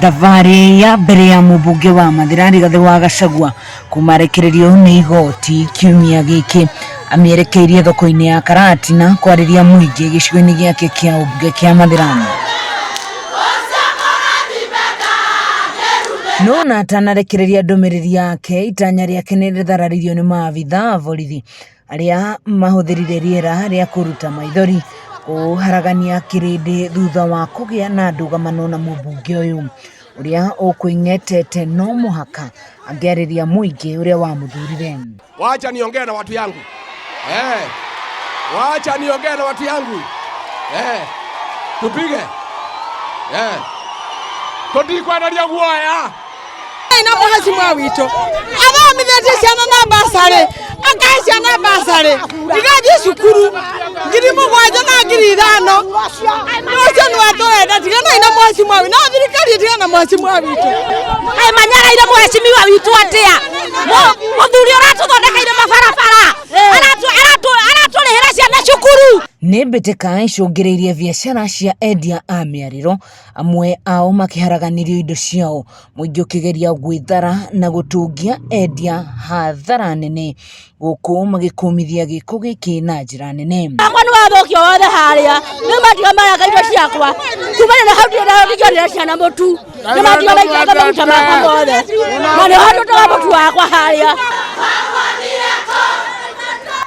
Thabarĩ ya mbere ya mũmbunge wa Mathira Rigathĩ wa Gachagua kuma arekererio nĩ igoti kiumia gĩkĩ amĩerekeirie thoko-inĩ ya Karatina kwarĩria mũingĩ gĩcigo-inĩ gĩake kĩa ũmbunge kĩa Mathira. No ona atanarekereria ndũmĩrĩri yake, itanya rĩake nĩ rĩthararirio nĩ maabitha a borithi arĩa mahũthĩrire rĩera rĩa kũruta maithori kũharagania kĩrĩndĩ thutha wa kũgĩa na ndũgamano na mũmbunge ũyũ ũrĩa ũkwĩng'etete no mũhaka angĩarĩria mũingĩ ũrĩa wamũthurire. Wacha niongee na watu yangu eh. Wacha niongee na watu yangu eh. Tupige eh. Tũtikwenderia guoya. Na mũhecimwa witũ athomithĩtie ciana na basarĩ, akahe ciana basarĩ igathiĩ cukuru 7,000 na 5,000. Ũcio nĩwe tũrenda. Tiganai na mũhecimwa witũ, no thirikari ĩtigane na mũhecimwa witũ. Kaĩ manyaraire mũhecimiwa witũ atĩa? Mũthuri ũratũthondekeire mabarabara, aratũrĩhĩra ciana cukuru. Nĩ mbĩtĩka icũngĩrĩirie biacara cia endia a mĩarĩro, amwe ao makĩharaganĩrio indo ciao, mũingĩ ũkĩgeria gwĩthara na gũtũngia endia hathara nene, gũkũ magĩkũmithia gĩko gĩkĩ na njĩra nene. Wakwa nĩ wathũkio wothe harĩa, nĩ matiga maranga indo ciakwa kumana na hau ndingĩonera ciana mũtu, nĩ matiga maitanga maguta makwa mothe na nĩho ndutaga mũtu wakwa harĩa.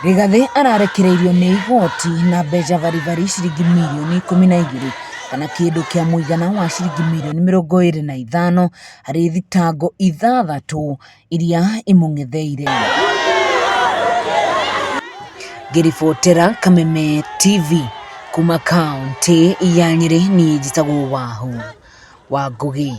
Rigathĩ ararekereirio nĩ igoti na mbeca baribari ciringi mirioni 12 kana kĩndũ kĩa mũigana wa ciringi mirioni 25 harĩ thitango ithathatũ iria imũng'etheire. Ngĩribotera Kameme TV kuma kaũntĩ ya Nyĩrĩ, niĩ njĩtagwo Wahu wa Ngũgĩ.